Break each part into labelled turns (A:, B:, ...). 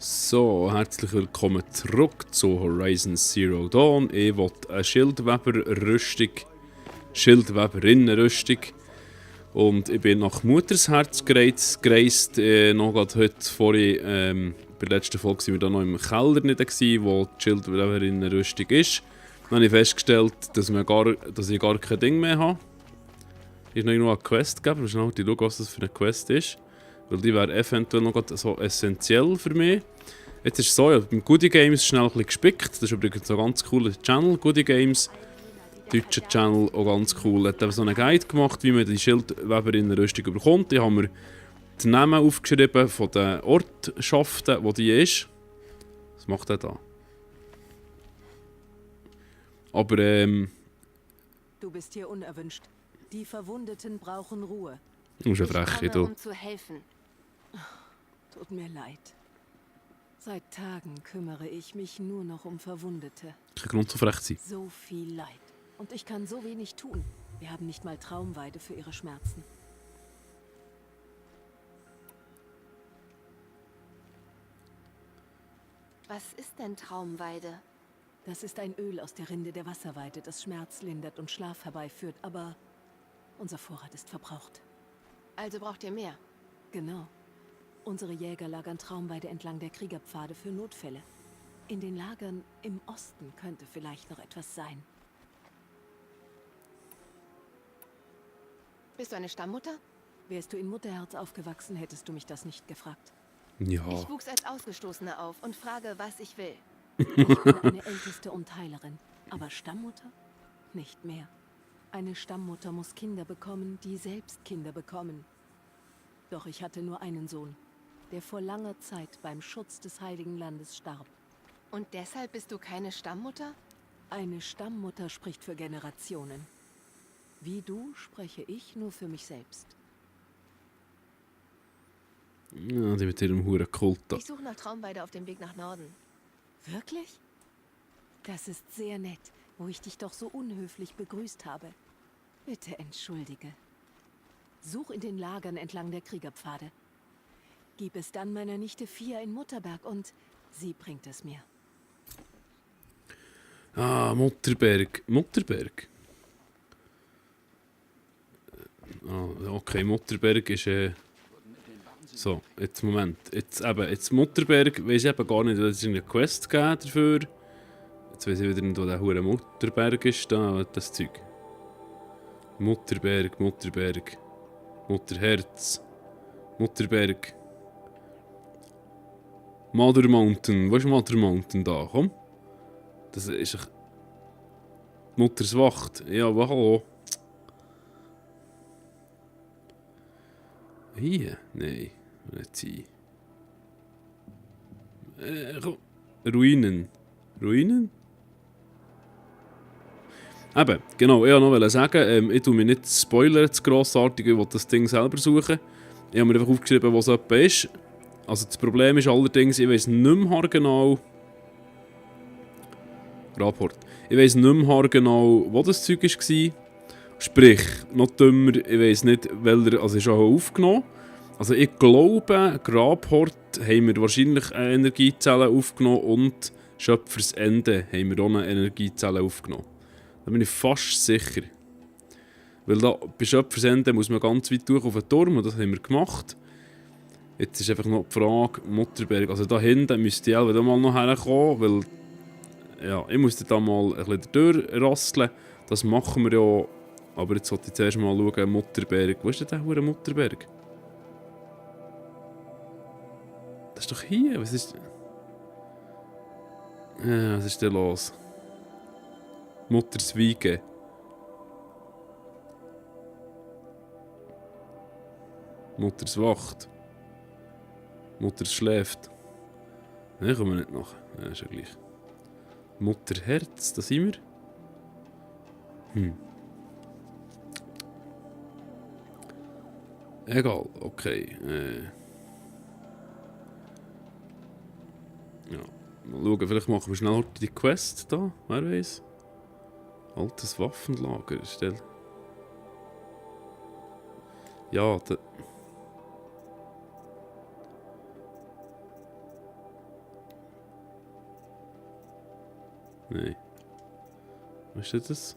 A: So, herzlich willkommen zurück zu Horizon Zero Dawn. Ich will eine Schildweberinnenrüstung. Und ich bin nach Muttersherz gereist. Noch gerade heute vorhin, bei der letzten Folge waren wir da noch im Keller nicht, wo die Schildweberinnenrüstung ist. Dann habe ich festgestellt, dass ich gar kein Ding mehr habe. Ich habe noch irgendwo eine Quest gegeben, aber schnell schauen, was das für eine Quest ist. Weil die wäre eventuell noch so essentiell für mich. Jetzt ist es so, ja, beim Goodie Games schnell ein bisschen gespickt. Das ist übrigens ein ganz cooler Channel, Goodie Games. Deutscher Channel, auch ganz cool. Hat so einen Guide gemacht, wie man die Schildweberinnenrüstung bekommt. Ich habe mir die Namen aufgeschrieben von den Ortschaften, wo die ist. Was macht er da? Aber
B: Du bist hier unerwünscht. Die Verwundeten brauchen Ruhe.
A: du bist eine Freche, du.
C: Um zu helfen.
B: Tut mir leid. Seit Tagen kümmere ich mich nur noch um Verwundete.
A: Kein Grund zu frech zu sein.
B: So viel Leid. Und ich kann so wenig tun. Wir haben nicht mal Traumweide für ihre Schmerzen.
C: Was ist denn Traumweide?
B: Das ist ein Öl aus der Rinde der Wasserweide, das Schmerz lindert und Schlaf herbeiführt. Aber unser Vorrat ist verbraucht.
C: Also braucht ihr mehr.
B: Genau. Unsere Jäger lagern Traumweide entlang der Kriegerpfade für Notfälle. In den Lagern im Osten könnte vielleicht noch etwas sein.
C: Bist du eine Stammmutter?
B: Wärst du in Mutterherz aufgewachsen, hättest du mich das nicht gefragt.
A: Ja.
C: Ich wuchs als Ausgestoßene auf und frage, was ich will.
B: Ich bin eine Älteste und Heilerin. Aber Stammmutter? Nicht mehr. Eine Stammmutter muss Kinder bekommen, die selbst Kinder bekommen. Doch ich hatte nur einen Sohn, der vor langer Zeit beim Schutz des Heiligen Landes starb.
C: Und deshalb bist du keine Stammmutter?
B: Eine Stammmutter spricht für Generationen. Wie du spreche ich nur für mich selbst.
A: Ja, die mit ihrem huren Kult da.
C: Ich suche nach Traumweide auf dem Weg nach Norden.
B: Wirklich? Das ist sehr nett, wo ich dich doch so unhöflich begrüßt habe. Bitte entschuldige. Such in den Lagern entlang der Kriegerpfade. Gib es dann meiner Nichte Fia in Mutterberg und sie bringt es mir.
A: Ah, Mutterberg. Mutterberg? Ah, okay, Mutterberg ist... So, jetzt Moment. Jetzt Mutterberg weiss ich eben gar nicht, dass es eine Quest gegeben dafür. Jetzt weiss ich wieder nicht, wo der hure Mutterberg ist. Da, das Zeug. Mutterberg. Mutterherz. Mutterberg. Mother Mountain. Wo ist Mother Mountain da? Komm. Das ist ein... Mutterswacht. Ja, aber hallo. Hier? Nein. Nicht sein. Komm. Ruinen. Ruinen? Eben, genau, ich wollte noch sagen, ich tue mich nicht spoilern, zu grossartig, ich will das Ding selber suchen. Ich habe mir einfach aufgeschrieben, wo es etwa ist. Also das Problem ist allerdings, ich weiss nicht mehr haargenau... Rapport. Ich weiss nicht mehr haargenau, wo das Zeug war. Sprich, noch dümmer, ich weiss nicht, welcher... Also ist auch aufgenommen. Also ich glaube, Grabhort haben wir wahrscheinlich eine Energiezelle aufgenommen und Schöpfersende haben wir auch eine Energiezelle aufgenommen. Da bin ich fast sicher. Weil da bei Schöpfersende muss man ganz weit durch auf den Turm und das haben wir gemacht. Jetzt ist einfach noch die Frage, Mutterberg, also da hinten müsste ich auch mal noch herkommen, weil ja, ich muss da mal ein bisschen durchrasseln. Das machen wir ja, aber jetzt sollte ich zuerst mal schauen, Mutterberg. Wo ist denn der hure Mutterberg? Das ist doch hier, was ist... was ist denn los? Mutterswiege. Mutterswacht. Mutters schläft. Nein, kommen wir nicht nach. Ja, ist ja gleich. Mutterherz, da sind wir. Egal, okay. Ja, mal schauen, vielleicht machen wir schnell die Quest da, wer weiß. Altes Waffenlager, stell. Ja, Nein. Was ist das?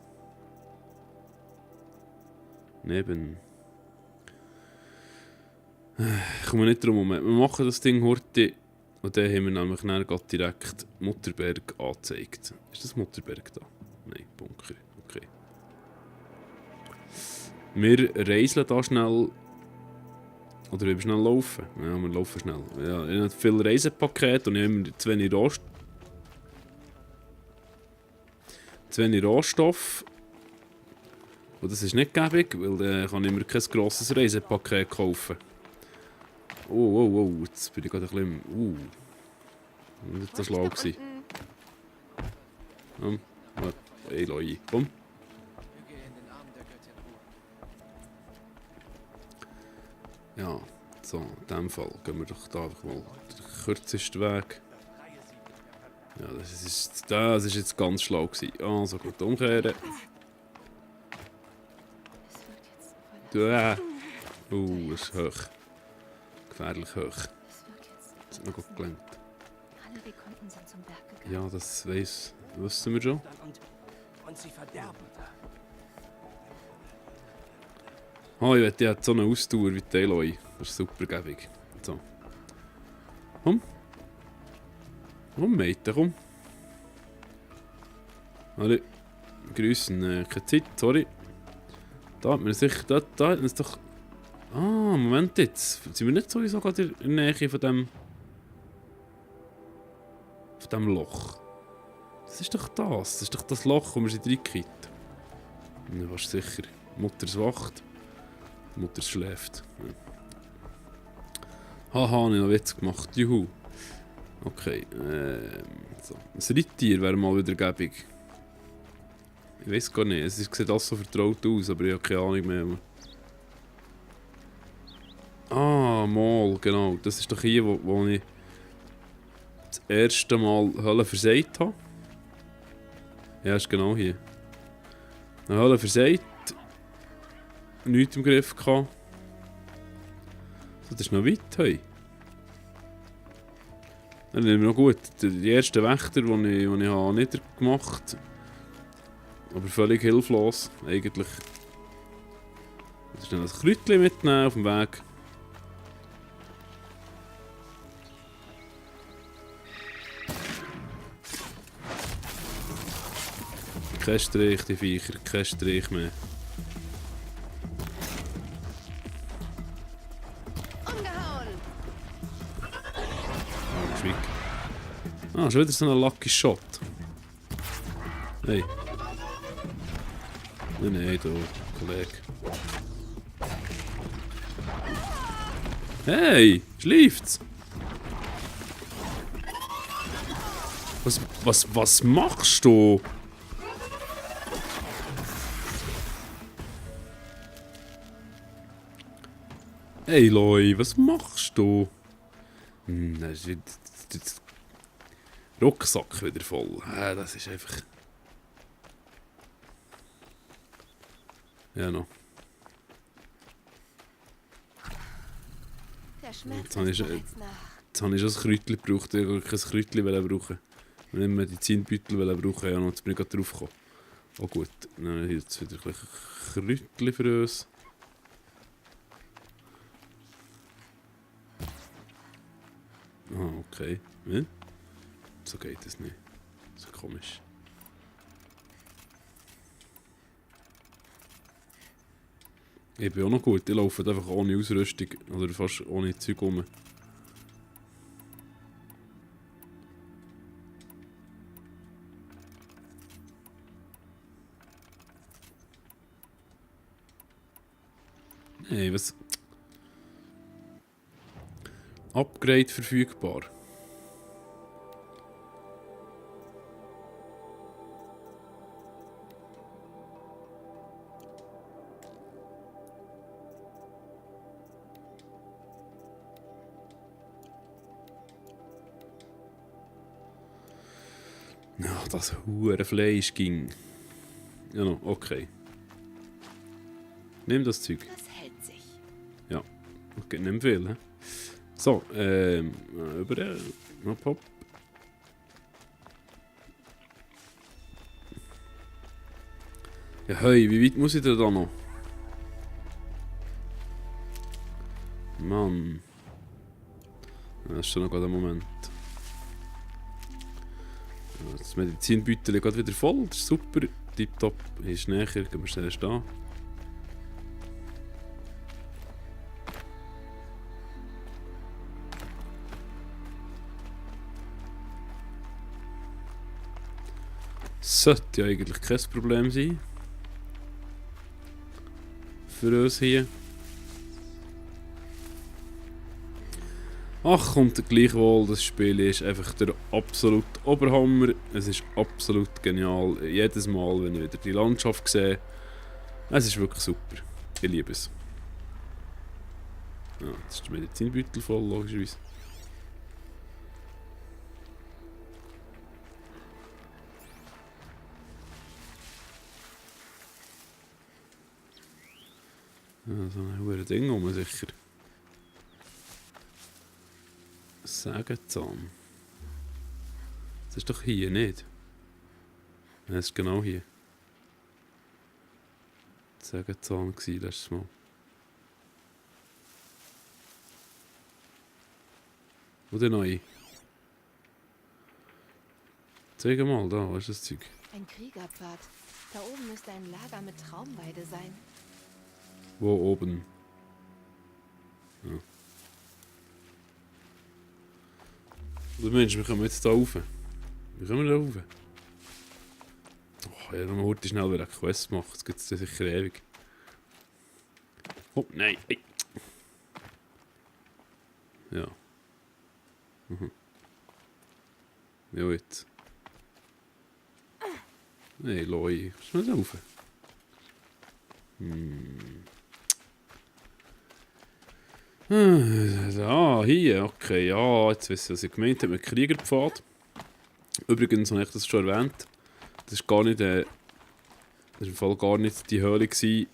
A: Neben. Ich komme nicht drum herum. Wir machen das Ding heute. Und dann haben wir nämlich dann grad direkt Mutterberg angezeigt. Ist das Mutterberg da? Nein, Bunker. Okay. Wir reiseln da schnell. Oder wir schnell laufen. Ja, wir laufen schnell. Ja, ich habe viele Reisepakete und ich habe immer zu wenig Rohstoff. Und das ist nicht gäbig, weil dann kann ich mir kein grosses Reisepaket kaufen. Oh, jetzt bin ich gerade ein bisschen... Das war schlau gewesen. Hey Leute, komm. Ja, so, in diesem Fall gehen wir doch da einfach mal den kürzesten Weg. Ja, das ist jetzt ganz schlau gewesen. Also gut, umkehren. Das ist hoch. Gefährlich hoch. Das hat noch gut gelangt.
C: Alle Rekonten sind zum Berg gegangen.
A: Ja, das wissen wir schon.
D: Und sie verderben.
A: Oh, ich wette, so eine Ausdauer wie die Eloy. Das ist super gäbig. So. Komm. Komm, Mädchen, komm. Alle. Grüßen, keine Zeit, sorry. Da hat man sich. Da hat man es doch. Ah, Moment jetzt. Sind wir nicht sowieso gerade in der Nähe von dem. Von dem Loch? Das ist doch das. Das ist doch das Loch, wo wir sie reinkriegen. Ja, fast sicher. Mutters wacht. Mutter schläft. Ja. Haha, ich habe noch Witz gemacht. Juhu. Okay. So. Ein Reittier wäre mal wieder gäbig. Ich weiß gar nicht. Es sieht alles so vertraut aus, aber ich habe keine Ahnung mehr. Ah, mal, genau. Das ist doch hier, wo ich das erste Mal Hölle versagt habe. Ja, ist genau hier. Eine Hölle versagt. Nichts im Griff gehabt. So, das ist noch weit, hey. Dann nehmen wir noch gut. Die ersten Wächter, die ich habe niedergemacht habe. Aber völlig hilflos, eigentlich. Schnell ein Kräutchen mitnehmen auf dem Weg. Kein Strich, die Viecher, kein Strich mehr.
C: Umgehauen!
A: Ah, ist weg. Ah, schon wieder so ein Lucky Shot. Hey. Nein, du Kollege. Hey, schläft's? Was machst du? Hey Loi, was machst du? Das ist wieder... Rucksack wieder voll. Das ist einfach... Ja, noch.
C: Der Schmerz
A: Jetzt habe ich
C: ist bereits nach.
A: Jetzt habe ich schon ein Kräutchen gebraucht. Ich wollte kein Kräutchen brauchen. Ich wollte Medizinbeutel brauchen. Ja, jetzt bin ich gerade drauf gekommen. Oh gut, dann jetzt wieder ein Kräutchen für uns. Ah, okay. Ja? So geht es nicht. So komisch. Ich bin auch noch gut. Ich laufe einfach ohne Ausrüstung oder fast ohne Zeug rum. Hey, was? Upgrade verfügbar. Ja, das hure Fleisch ging. Ja, no, okay. Nimm das Zeug.
C: Das hält sich.
A: Ja, okay, nimm viel, hä? So, über den... Hopp, hopp. Ja, hey, wie weit muss ich denn da noch? Mann. Ja, das ist schon noch gerade ein Moment. Ja, das Medizinbeutel geht wieder voll, das ist super. Tipptopp, ist näher, gehen wir schnell stehen. Sollte ja eigentlich kein Problem sein. Für uns hier. Ach, und gleichwohl, das Spiel ist einfach der absolute Oberhammer. Es ist absolut genial. Jedes Mal, wenn ich wieder die Landschaft sehe. Es ist wirklich super. Ich liebe es. Ja, jetzt ist der Medizinbeutel voll, logischerweise. Ja, so ein hohes Ding rum, sicher. Sägezahn. Das ist doch hier, nicht? Ja, das ist genau hier. Sägezahn war letztes Mal. Wo der neue? Zeig mal, da, was ist das Zeug?
C: Ein Kriegerpfad. Da oben müsste ein Lager mit Traumweide sein.
A: Wo oben? Ja. Du Mensch, wir kommen jetzt da rauf. Wie kommen wir da rauf? Oh, ja, dann heute schnell wieder eine Quest machen. Das gibt es sicher ewig. Oh, nein. Ey. Ja. Mhm. Ja, jetzt. Nein, Loi. Was ist da rauf? Ah, hier, okay, ja, jetzt wisst ihr, was ich gemeint habe mit Kriegerpfad. Übrigens habe ich das schon erwähnt. Das ist gar nicht, das ist im Fall gar nicht die Höhle gewesen,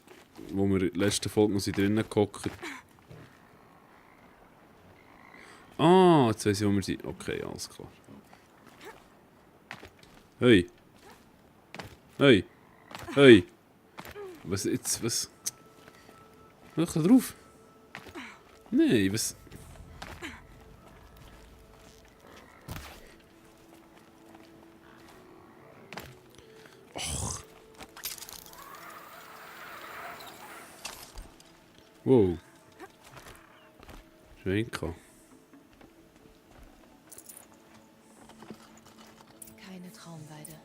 A: wo wir in der letzten Folge noch drinnen gehockt. Ah, jetzt weiss ich, wo wir sind. Okay, alles klar. Hey! Hey! Hey! Was jetzt, was? Was da drauf? Nee, was? Och. Wow. Schwenka.
C: Keine Traumweide.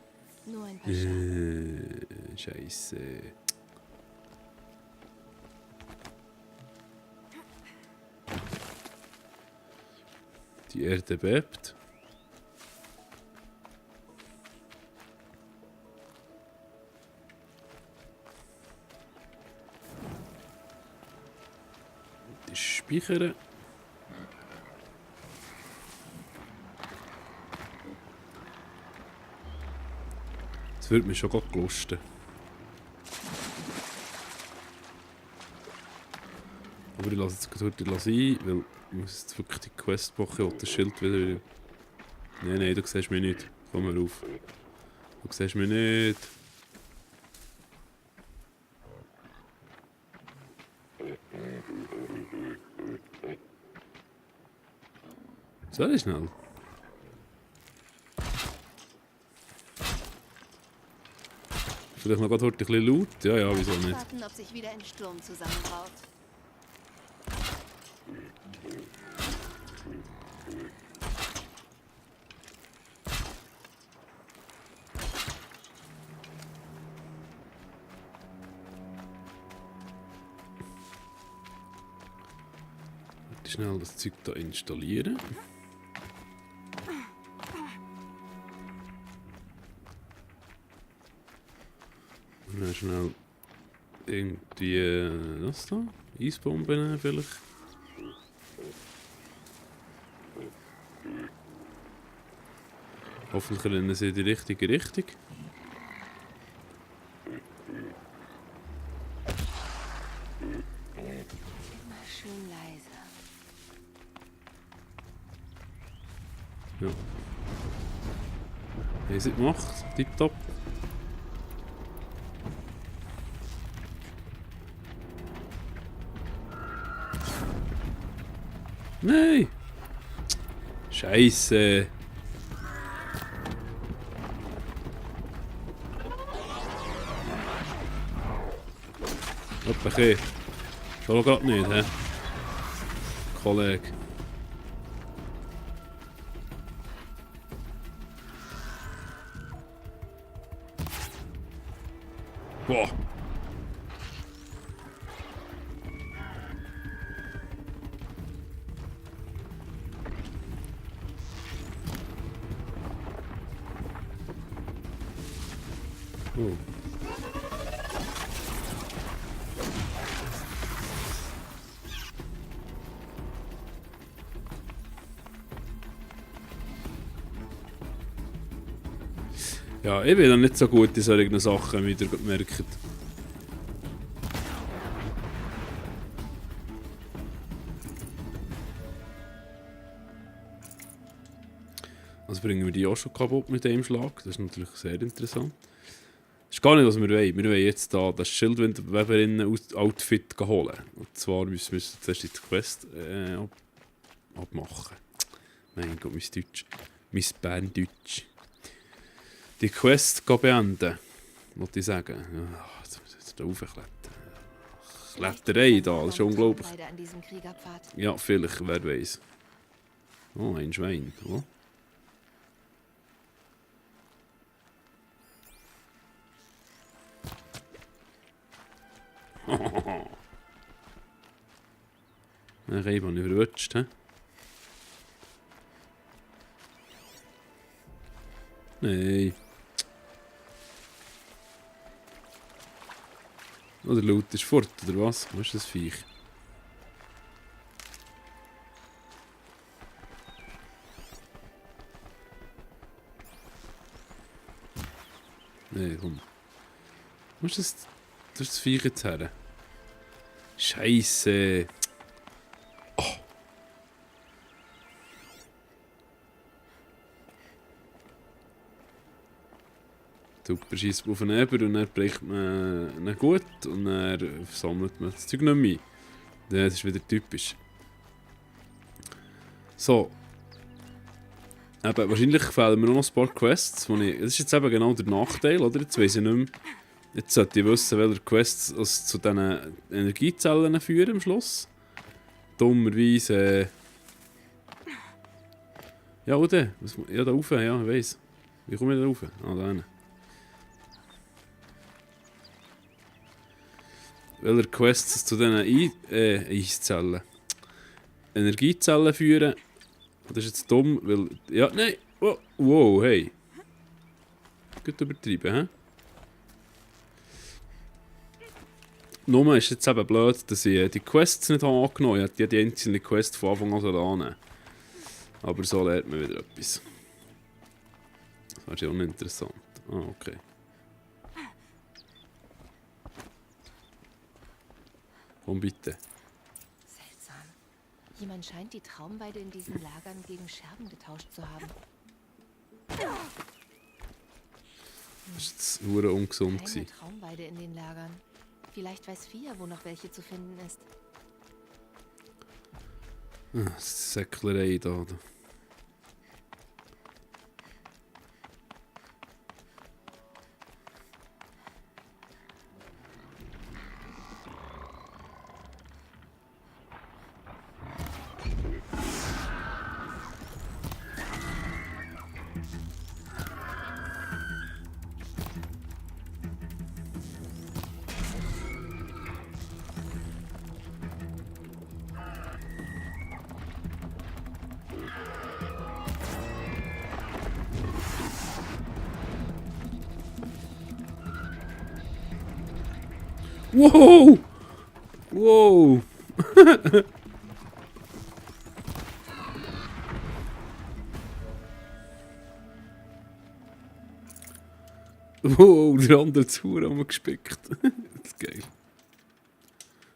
C: Nur ein paar Schafe.
A: Scheiße. Die Erde bebt. Die Speichern. Das würde mich schon gerade gelusten. Aber ich lasse jetzt gerade heute sein, weil ich muss jetzt wirklich die Quest machen und das Schild wieder... Nein, du siehst mich nicht. Komm mal rauf. Du siehst mich nicht. So schnell. Vielleicht noch gerade heute ein bisschen laut? Ja, ja, wieso nicht?
C: Warten, ob sich wieder ein Sturm zusammenbraut.
A: Schnell das Zeug da installieren. Und dann schnell irgendwie das da? Eisbomben vielleicht? Hoffentlich rennen sie in die richtige Richtung.
C: Immer schön leise.
A: Ja. Haben sie gemacht? Tipptopp. Nein! Scheiße! Hoppakee. Schon gerade nicht, hä? Kollege. Boah! Oh. Ja, ich bin dann nicht so gut in solchen Sachen, wie ihr merkt. Also bringen wir die auch schon kaputt mit dem Schlag. Das ist natürlich sehr interessant. Das ist gar nicht, was wir wollen. Wir wollen jetzt da das Schildweberinnen-Outfit holen. Und zwar müssen wir zuerst die Quest abmachen. Mein Gott, mein Deutsch. Mein Berndeutsch. Die Quest beenden, wollte ich sagen. Ja, jetzt da raufklettern. Kletterei da, das ist unglaublich.
C: An diesem Kriegerpfad.
A: Ja, vielleicht, wer weiß. Oh, ein Schwein. Oh. Ein Reib habe ich verwutscht, hä? Nein. Oh, der Loot ist fort, oder was? Was ist das Viech? Nee, komm. Wo ist das? Das ist das Viech jetzt her. Scheisse. Oh. Super, schießt auf den Eber und dann bricht man ihn gut und dann sammelt man das Zeug nicht mehr ein. Das ist wieder typisch. So. Eben, wahrscheinlich fehlen mir noch ein paar Quests. Das ist jetzt eben genau der Nachteil, oder? Jetzt weiss ich nicht mehr. Jetzt sollte ich wissen, welche Quests es zu diesen Energiezellen führen am Schluss. Dummerweise. Ja, oder? Ja, da rauf, ja, ich weiss. Wie komme ich da rauf? Ah, da hinten. Welche Quests es zu diesen Eiszellen, Energiezellen führen. Das ist jetzt dumm, weil. Ja, nein! Oh, wow, hey! Gut übertrieben, hä? Nur ist jetzt eben blöd, dass ich die Quests nicht angenommen habe. Ich hätte die einzelne Quest von Anfang an annehmen. Aber so lernt man wieder etwas. Das wäre ja uninteressant. Ah, okay. Komm bitte.
C: Seltsam. Jemand scheint die Traumweide in diesen Lagern gegen Scherben getauscht zu haben.
A: Das war jetzt hure ungesund.
C: Keine Traumweide in den Lagern. Vielleicht weiß Fia, wo noch welche zu finden ist.
A: Ah, das ist Säcklerei da. Wow! Wow! Wow, der andere Zuhörer haben wir gespickt. Das ist geil.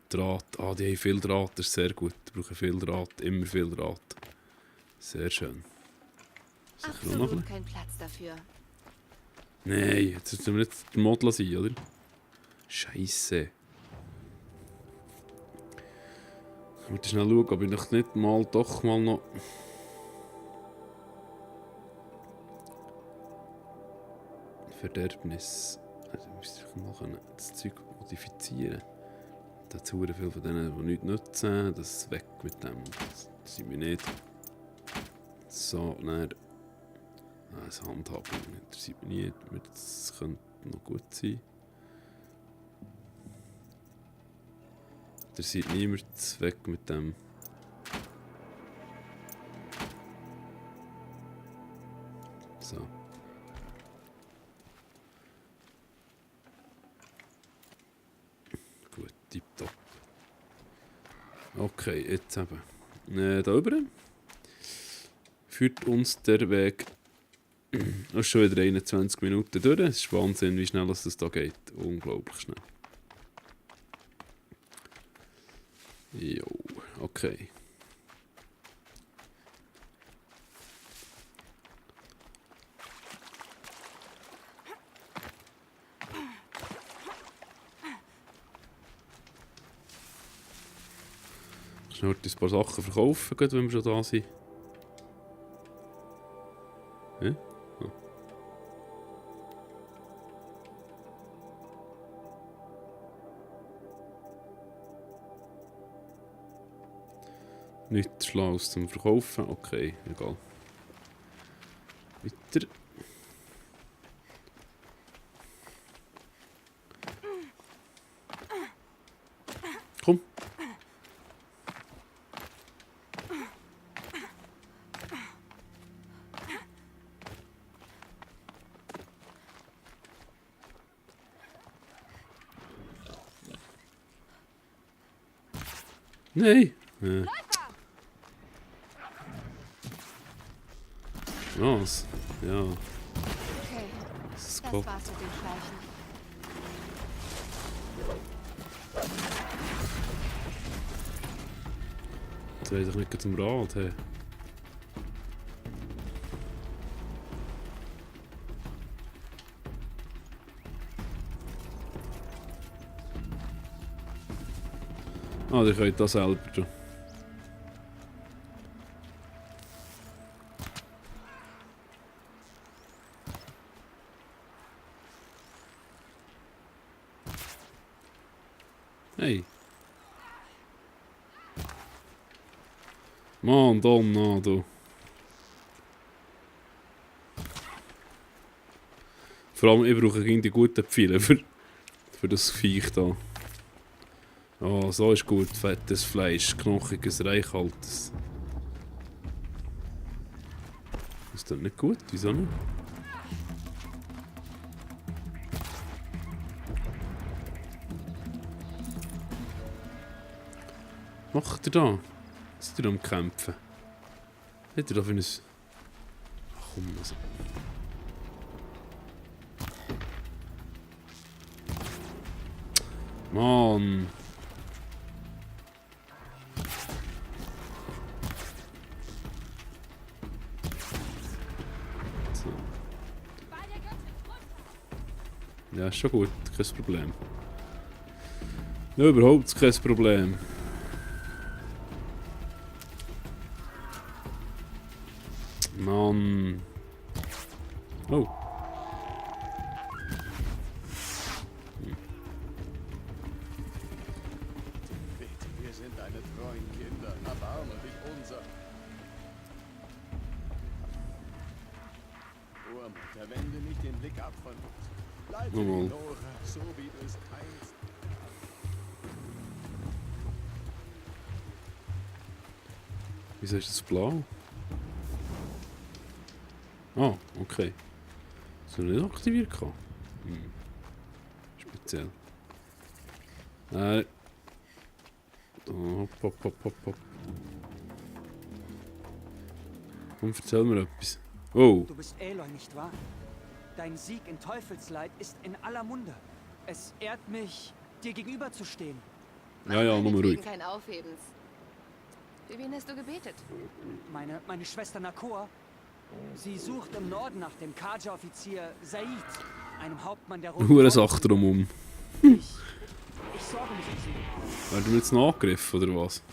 A: Draht. Ah, die haben viel Draht, das ist sehr gut. Die brauchen viel Draht, immer viel Draht. Sehr schön.
C: Absolut kein Platz dafür.
A: Nein, jetzt müssen wir nicht der Model sein, oder? Scheiße. Ich möchte schnell schauen, ob ich noch nicht mal doch mal noch... Verderbnis. Also müsste ich mal das Zeug modifizieren. Dazu viel von denen, die nichts nutzen. Das ist weg mit dem. Das sind wir nicht. So, dann... Das Handhaben interessiert mich nicht. Das könnte noch gut sein. Interessiert niemand, weg mit dem. So. Gut, tipptopp. Okay, jetzt eben. Da oben führt uns der Weg. Das ist schon wieder 21 Minuten durch. Es ist Wahnsinn, wie schnell das da geht. Unglaublich schnell. Jo, okay. Schnell ein paar Sachen verkaufen, wenn wir schon da sind. Ja? Oh. Nichts Schlaues zum Verkaufen. Okay, egal. Weiter. Komm. Nein. Ja. Was? Ja.
C: Okay,
A: Das ist
C: das
A: cool.
C: war's mit dem Schleichen.
A: Jetzt weiß ich nicht zum Rad. Hey. Ah, ihr könnt das selber tun. Hey. Mann, Donna, du. Vor allem, ich brauche die guten Pfeile für das Viech da. Oh, so ist gut. Fettes Fleisch, knochiges, reichhaltiges. Ist das nicht gut? Wieso nicht? Was macht ihr da? Seid ihr am Kämpfen? Seid ihr da für ein... Ach komm, also. Mann! So. Ja, ist schon gut, kein Problem. Ja, überhaupt kein Problem. Mann. Oh.
E: Bitte, wir sind deine treuen Kinder. Erbarme dich unser. Urmutter, wende nicht den Blick ab von uns. Leite
A: Oh.
E: die Lore, so wie du es einst.
A: Wieso ist das blau? Ah, okay. Ist noch nicht aktiviert gehabt? Hm. Speziell. Hopp, hopp, hopp, hopp, hopp. Komm, erzähl mir etwas. Oh,
D: Du bist Aloy, nicht wahr? Dein Sieg in Teufelsleid ist in aller Munde. Es ehrt mich, dir gegenüberzustehen.
A: ja, ja, nur ruhig.
C: Meinetwegen kein Aufhebens. Für wen hast du gebetet?
D: Meine Schwester Nakor, sie sucht im Norden nach dem Kaja-Offizier Said, einem Hauptmann der Roten
A: Hure
D: Kreuz.
A: Sache drumherum.
D: Ich sorge mich um sie.
A: Werden wir jetzt noch angegriffen, oder was?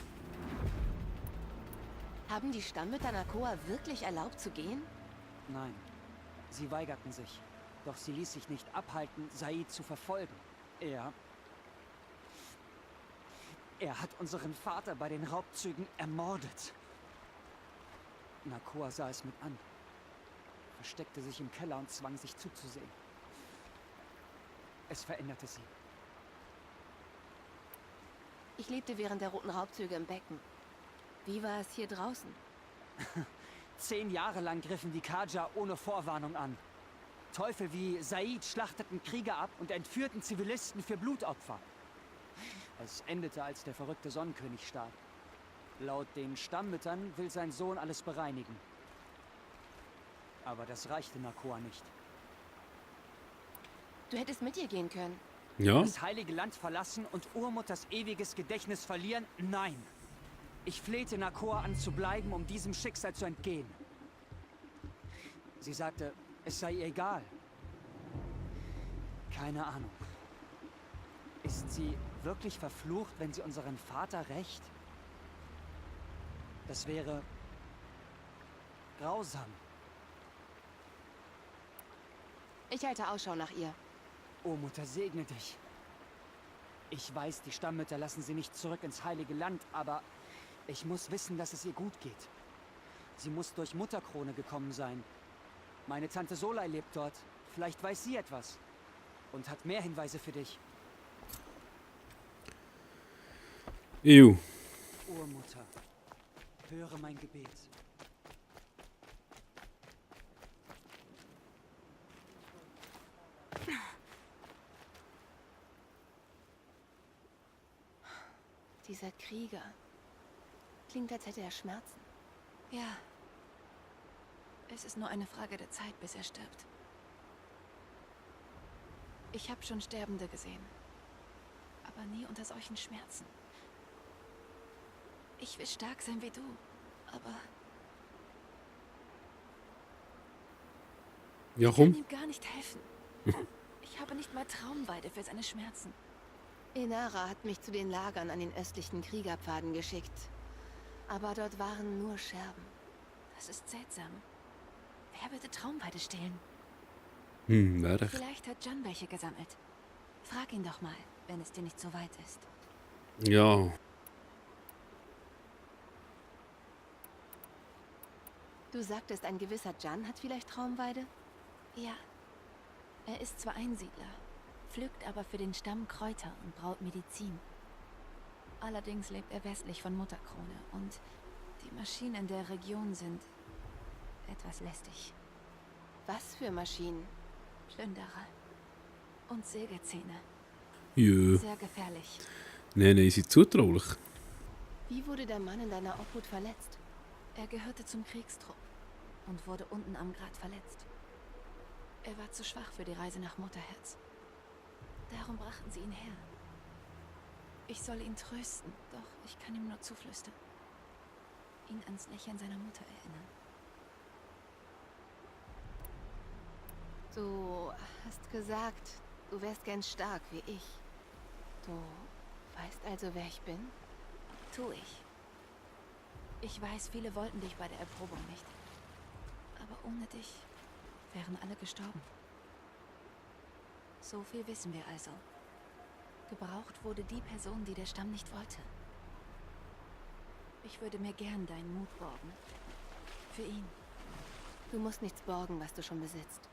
C: Haben die Stammmütter Nakoa wirklich erlaubt zu gehen?
D: Nein, sie weigerten sich. Doch sie ließ sich nicht abhalten, Said zu verfolgen. Er hat unseren Vater bei den Raubzügen ermordet. Nakoa sah es mit an, versteckte sich im Keller und zwang sich zuzusehen. Es veränderte sie.
C: Ich lebte während der roten Raubzüge im Becken. Wie war es hier draußen?
D: 10 Jahre lang griffen die Kaja ohne Vorwarnung an. Teufel wie Said schlachteten Krieger ab und entführten Zivilisten für Blutopfer. Es endete, als der verrückte Sonnenkönig starb. Laut den Stammmüttern will sein Sohn alles bereinigen. Aber das reichte Nakoa nicht.
C: Du hättest mit ihr gehen können.
A: Ja,
D: Das heilige Land verlassen und Urmutters ewiges Gedächtnis verlieren? Nein. Ich flehte Nakoa an zu bleiben, um diesem Schicksal zu entgehen. Sie sagte, es sei ihr egal. Keine Ahnung. Ist sie wirklich verflucht, wenn sie unseren Vater rächt? Das wäre grausam.
C: Ich halte Ausschau nach ihr.
D: O Mutter, segne dich. Ich weiß, die Stammmütter lassen sie nicht zurück ins heilige Land, aber ich muss wissen, dass es ihr gut geht. Sie muss durch Mutterkrone gekommen sein. Meine Tante Solai lebt dort. Vielleicht weiß sie etwas. Und hat mehr Hinweise für dich. Urmutter, höre mein Gebet.
C: Dieser Krieger. Klingt, als hätte er Schmerzen.
B: Ja. Es ist nur eine Frage der Zeit, bis er stirbt. Ich habe schon Sterbende gesehen. Aber nie unter solchen Schmerzen. Ich will stark sein wie du, aber
A: ja
B: ich kann
A: komm.
B: ihm gar nicht helfen. Ich habe nicht mal Traumweide für seine Schmerzen.
C: Inara hat mich zu den Lagern an den östlichen Kriegerpfaden geschickt. Aber dort waren nur Scherben.
B: Das ist seltsam. Wer würde Traumweide stehlen?
A: Wäre ich.
B: Vielleicht hat Jan welche gesammelt. Frag ihn doch mal, wenn es dir nicht so weit ist.
A: Ja,
C: Du sagtest, ein gewisser Jan hat vielleicht Traumweide?
B: Ja. Er ist zwar Einsiedler, pflückt aber für den Stamm Kräuter und braut Medizin. Allerdings lebt er westlich von Mutterkrone und die Maschinen in der Region sind etwas lästig.
C: Was für Maschinen?
B: Plünderer und Sägezähne.
A: jö.
B: Sehr gefährlich.
A: Nein, sie zutraulich.
C: Wie wurde der Mann in deiner Obhut verletzt?
B: Er gehörte zum Kriegstrupp und wurde unten am Grat verletzt. Er war zu schwach für die Reise nach Mutterherz. Darum brachten sie ihn her. Ich soll ihn trösten, doch ich kann ihm nur zuflüstern. Ihn ans Lächeln seiner Mutter erinnern.
C: Du hast gesagt, du wärst gern stark wie ich. Du weißt also, wer ich bin?
B: Tu ich. Ich weiß, viele wollten dich bei der Erprobung nicht. Aber ohne dich wären alle gestorben. So viel wissen wir also. Gebraucht wurde die Person, die der Stamm nicht wollte. Ich würde mir gern deinen Mut borgen. Für ihn.
C: Du musst nichts borgen, was du schon besitzt.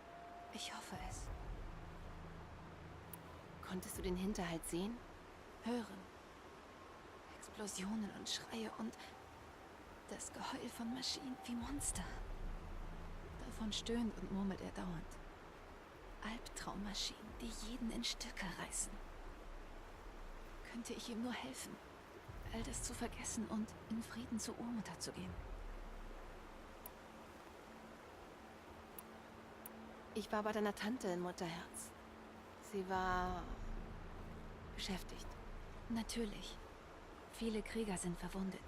B: Ich hoffe es.
C: Konntest du den Hinterhalt sehen?
B: Hören. Explosionen und Schreie und das Geheul von Maschinen wie Monster. Davon stöhnt und murmelt er dauernd. Albtraummaschinen, die jeden in Stücke reißen. Könnte ich ihm nur helfen, all das zu vergessen und in Frieden zur Urmutter zu gehen.
C: Ich war bei deiner Tante in Mutterherz. Sie war beschäftigt.
B: Natürlich. Viele Krieger sind verwundet.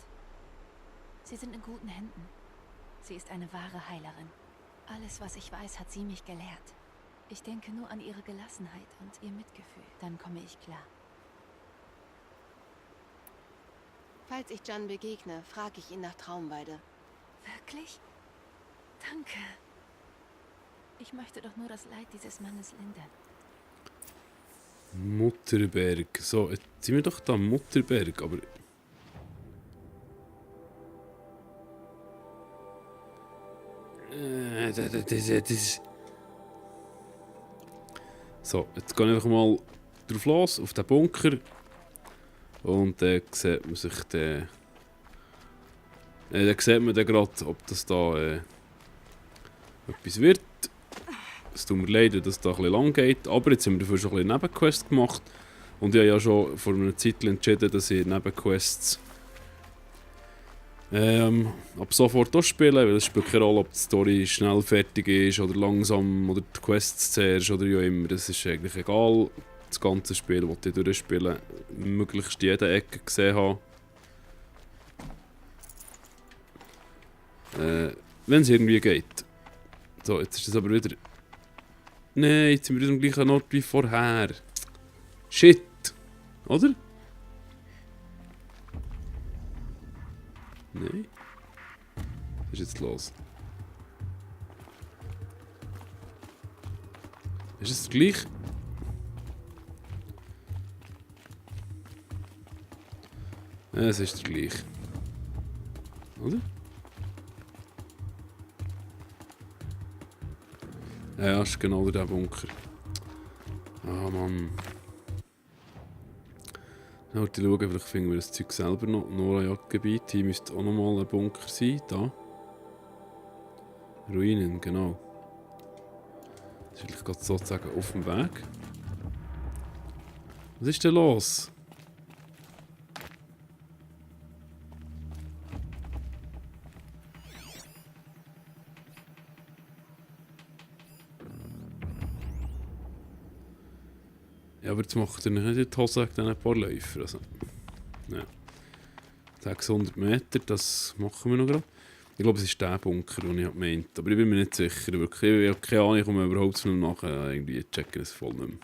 B: Sie sind in guten Händen. Sie ist eine wahre Heilerin. Alles, was ich weiß, hat sie mich gelehrt. Ich denke nur an ihre Gelassenheit und ihr Mitgefühl. Dann komme ich klar.
C: Falls ich Jan begegne, frage ich ihn nach Traumweide.
B: Wirklich? Danke. Ich möchte doch nur das Leid dieses Mannes lindern.
A: Mutterberg. So, jetzt sind wir doch da am Mutterberg, aber... Das. So, jetzt gehe ich einfach mal drauf los, auf den Bunker. Und dann sieht man sich dann... dann sieht man dann gerade, ob das da etwas wird. Es tut mir leid, dass es da ein bisschen lang geht, aber jetzt haben wir dafür schon ein bisschen Nebenquests gemacht. Und ich habe ja schon vor einer Zeit entschieden, dass ich Nebenquests ab sofort durchspielen, weil es spielt keine Rolle, ob die Story schnell fertig ist oder langsam oder die Quests zuerst oder ja immer. Das ist eigentlich egal. Das ganze Spiel, das ich durchspielen, möglichst jede Ecke gesehen habe. Wenn es irgendwie geht. So, jetzt ist das aber wieder... Nein, jetzt sind wir am gleichen Ort wie vorher. Shit! Oder? Nein. Was ist jetzt los? Ist es gleich? Ja, es ist der gleich. Oder? Ja, das ist genau der Bunker. Ah, Mann. Ja, ich schaue, vielleicht finden wir das Zeug selber noch. Nora-Jagdgebiet. Hier müsste auch noch mal ein Bunker sein. Da. Ruinen, genau. Das ist vielleicht gerade sozusagen auf dem Weg. Was ist denn los? Ja, aber jetzt macht er nicht in die Hose wegen diesen paar Läufer. Also, ja. 600 Meter, das machen wir noch gerade. Ich glaube, es ist der Bunker, den ich meinte. Aber ich bin mir nicht sicher. Wirklich. Ich habe keine Ahnung, ich komme überhaupt nicht mehr nachher. Irgendwie checken es voll nicht mehr.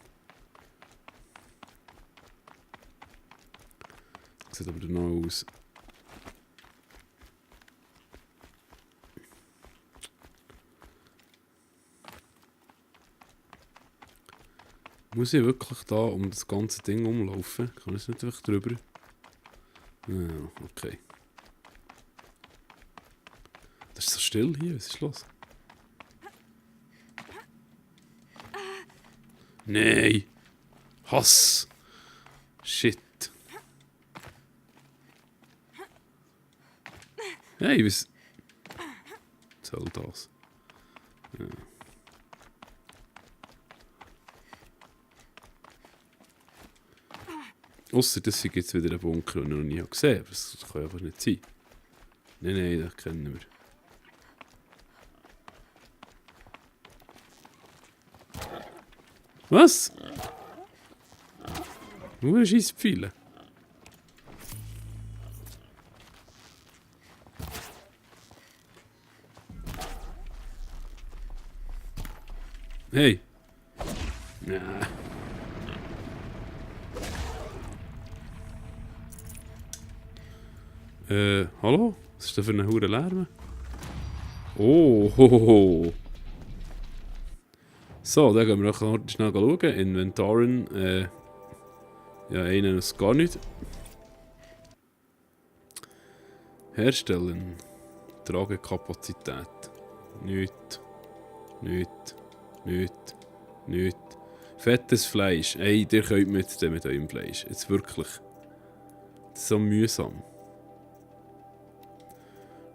A: Sieht aber noch aus. Muss ich wirklich da um das ganze Ding umlaufen? Kann ich es nicht einfach drüber? Ja, okay. Das ist so still hier, was ist los? Nein! Hass! Shit! Hey, was soll das? Ja. Ausser das ist jetzt wieder ein Bunker, den ich noch nie gesehen habe. Das kann einfach nicht sein. Nein, das kennen wir. Was? Nur scheiß Pfeile. Hey. Ja. Hallo? Was ist das für ein hoher Lärm? Oh, hohoho. So, dann gehen wir noch schnell schauen. Inventaren. Ja, einen ist gar nicht. Herstellen. Tragekapazität. Nicht. Fettes Fleisch. Ey, ihr könnt mit eurem Fleisch. Jetzt wirklich. Das ist so mühsam.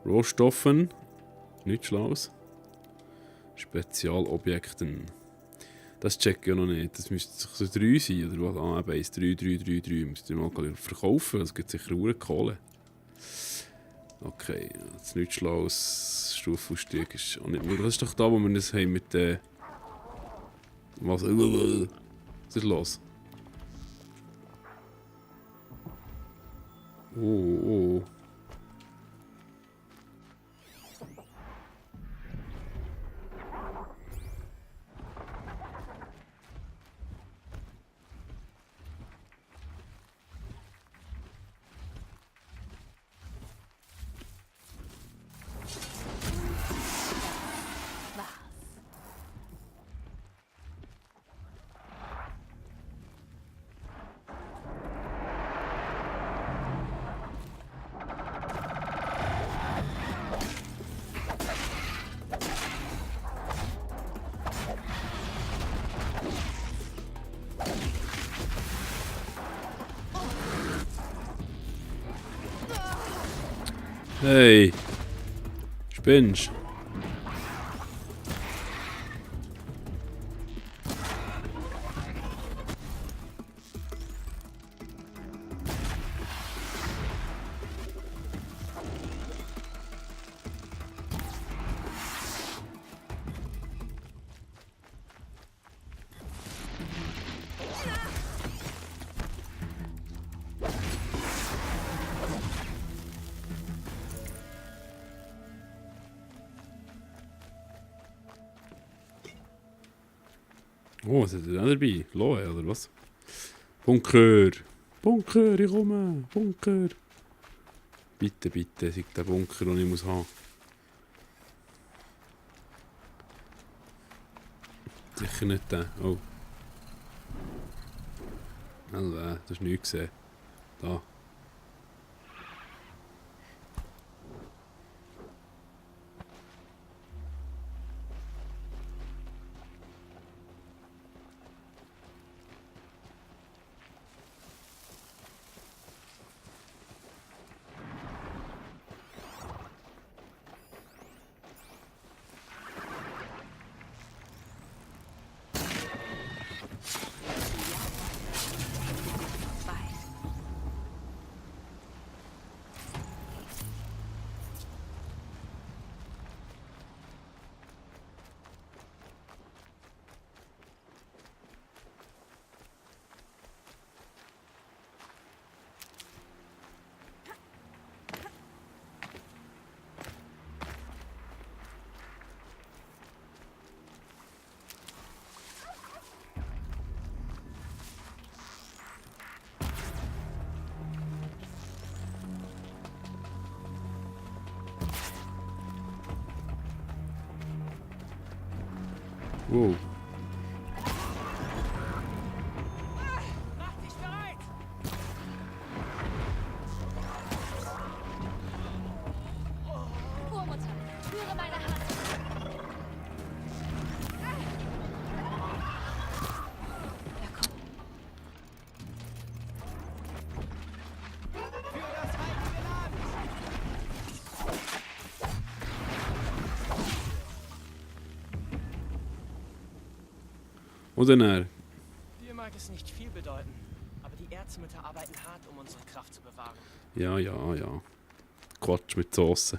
A: Rohstoffen. Nichts Schlaues. Spezialobjekten. Das check ich ja noch nicht. Das müsste so 3 sein, oder was? Ah, eben 1, 3. Müsst ihr mal verkaufen. Das gibt sicher auch Kohle. Okay, das nichts Schlaues. Stufausstieg ist auch nicht möglich. Das ist doch da, wo wir das haben mit der... Was ist los? Oh. Hey! Spinnst? Oh, was hat er denn dabei? Loe, oder was? Bunker! Bunker, ich komme! Bunker! Bitte, bitte, sei der Bunker, den ich muss haben. Sicher nicht der. Oh. Alter, das ist nichts gesehen. Da. Wow.
D: Mach dich bereit!
F: Vormutter, führe meine Hand.
A: Und dann er.
G: Dir mag es nicht viel bedeuten, aber die Erzmütter arbeiten hart, um unsere Kraft zu bewahren.
A: Ja, ja, ja. Quatsch mit Soße.